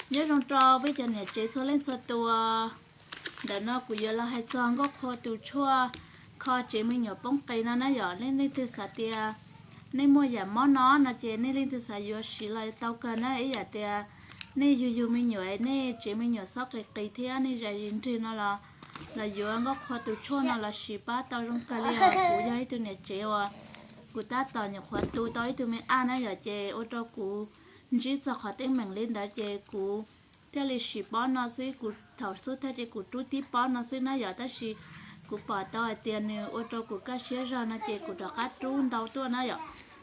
Nyob zoo rau peb cov niam tsev txhua leej txhua tus. Ntawm no kuv yuav los hais txog nkauj qhua tus tshuaj kho tsev me nyuam poob qis no na yom. Nej leej twg xav tias nej muaj yam mob no no ces nej leej twg xav yuav siv los tau kawg na. Ib yam tias nej yug yug me nyuam, nej tsev me nyuam xob qis qis thiab nej zais zis nrig no los, los yuav nkauj qhua tus tshuaj no los siv pab tau zoo kawg li os. Kuv yog ib tug niam tsev uas kuv tab tom nyuam qhuav tu tau ib tug me ab na yom, ces ua rau kuv ntsib txog qhov teeb meem li ntawd ces kuv thiaj li siv pob no xwb. Kuv thaum xub thawj ces kuv rub tib pob no xwb na yom, tab sis kuv pom tau hais tias nws ua rau kuv kaj siab zog no ces kuv rov qab rub ntau tuaj na yom.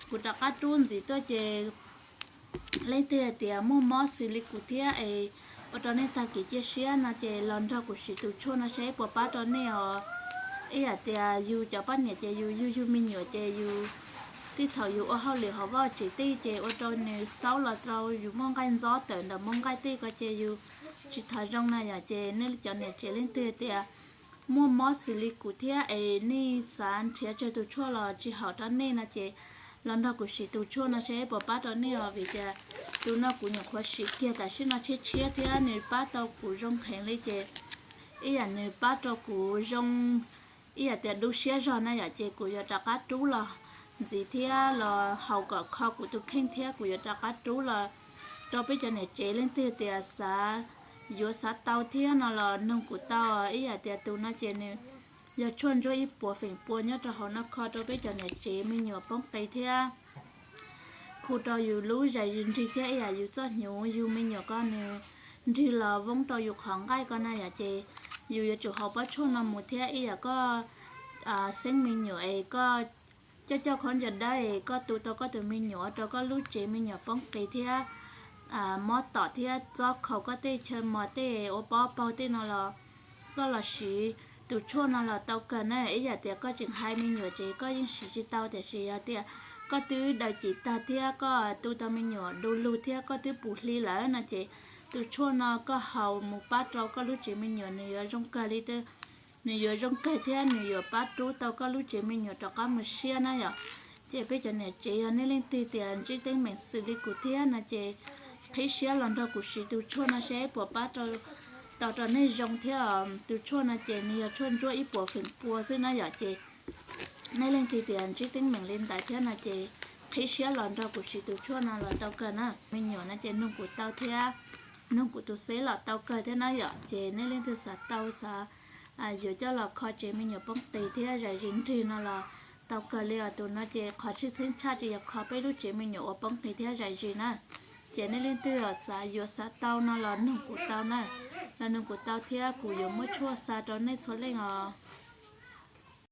Kuv rov qab rub ntxiv tuaj ces leej twg hais tias muaj mob xws li kuv thiab es ua rau nej tag kev cia siab no ces los nrog kuv siv tus tshuaj no saib puas pab rau nej os. Ib yam tias yus cov poj niam ces yus yug yug me nyuam ces yus, tib thaum yus ua hauj lwm hauv vaj tsev tej ces ua rau nws xaub los rau yus muaj nqaij ntxob tawm ntawm muaj nqaij tej ko ces yus tsis thov zoo na yom. Ces nej cov niam tsev leej twg tias muaj mob xws li kuv thiab es nej xav nrhiav tsawg tus tshuaj los tsis haum rau nej no ces los nrog kuv siv tus tshuaj no saib puas pab rau nej os. Vim tias tus no kuv nyuam qhuav siv kiag tam sim no tshiab tshiab thiab nws pab tau kuv zoo heev li ces ib yam nws pab rau kuv zoo, ib yam tias dub siab zog na yom, ces kuv yuav rov qab rub los ntxiv thiab los haus kom kho kuv tus kheej thiab kuv yuav rov qab rub los rau peb cov niam tsev leej twg tias xav yuav xav tau thiab no los nug kuv tau. Ib yam tias tus no ces nws yog tshuaj ntsuab ib puas feem pua nyob rau hauv no kho rau peb cov niam tsev me nyuam poob qis thiab khu rau yus lub zais zis nrig thiab ib yam yus txoj hnyuv yug me nyuam ko nws nrig los voob rau yus qhov nqaij ko na yom, ces yus yuav tsum haus pob tshuaj no mus thiab ib yam koj xeeb me nyuam es koj coj coj khaub ncaws dawb es koj tu tau koj tus me nyuam ua rau koj lub tsev me nyuam poob qis thiab mob tom thiab txob khaus koj tej chaw mos tej ua pob paug tej no los koj los siv tus tshuaj no los tau kawg na. Ib yam tias koj tseem hais me nyuam ces koj yeej siv tsis tau, tiam sis yog tias koj twb daws cim tag thiab koj tu tau me nyuam du lug thiab koj twb pum hli lawm no ces tus tshuaj no koj haus mus pab rau koj lub tsev me nyuam nws yuav zoo kawg li. Nws yuav zoo kawg thiab nws yuav pab rub tau koj lub tsev me nyuam rov qab mus siab na yom. Ces peb cov niam tsev yog nej leej twg tias ntsib teeb meem xws li kuv thiab no ces qhib siab los nrog kuv siv tus tshuaj no seb puas pab tau rau nej zoo thiab. Tus tshuaj no ces nws yog tshuaj ntsuab ib puas feem pua xwb na yom. Ces nej leej twg tias ntsib teeb meem li ntawd thiab no ces qhib siab los nrog kuv siv tus tshuaj no los tau kawg na. Me nyuam no ces nug kuv tau thiab, nug kuv tus xeb los tau kawg thiab na yom. Ces nej leej twg xav tau xav yuav coj los kho tsev me nyuam poob qis thiab zais zis nrig no los tau kawg li os. Tus no ces qhov tshwj xeeb tshaj ces yog kho peb lub tsev me nyuam uas poob qis thiab zais zis na. Ces nej leej twg xav yuav xav tau no los nug kuv tau na, los nug kuv tau thiab kuv yuav muab tshuaj xa rau nej txhua leej os.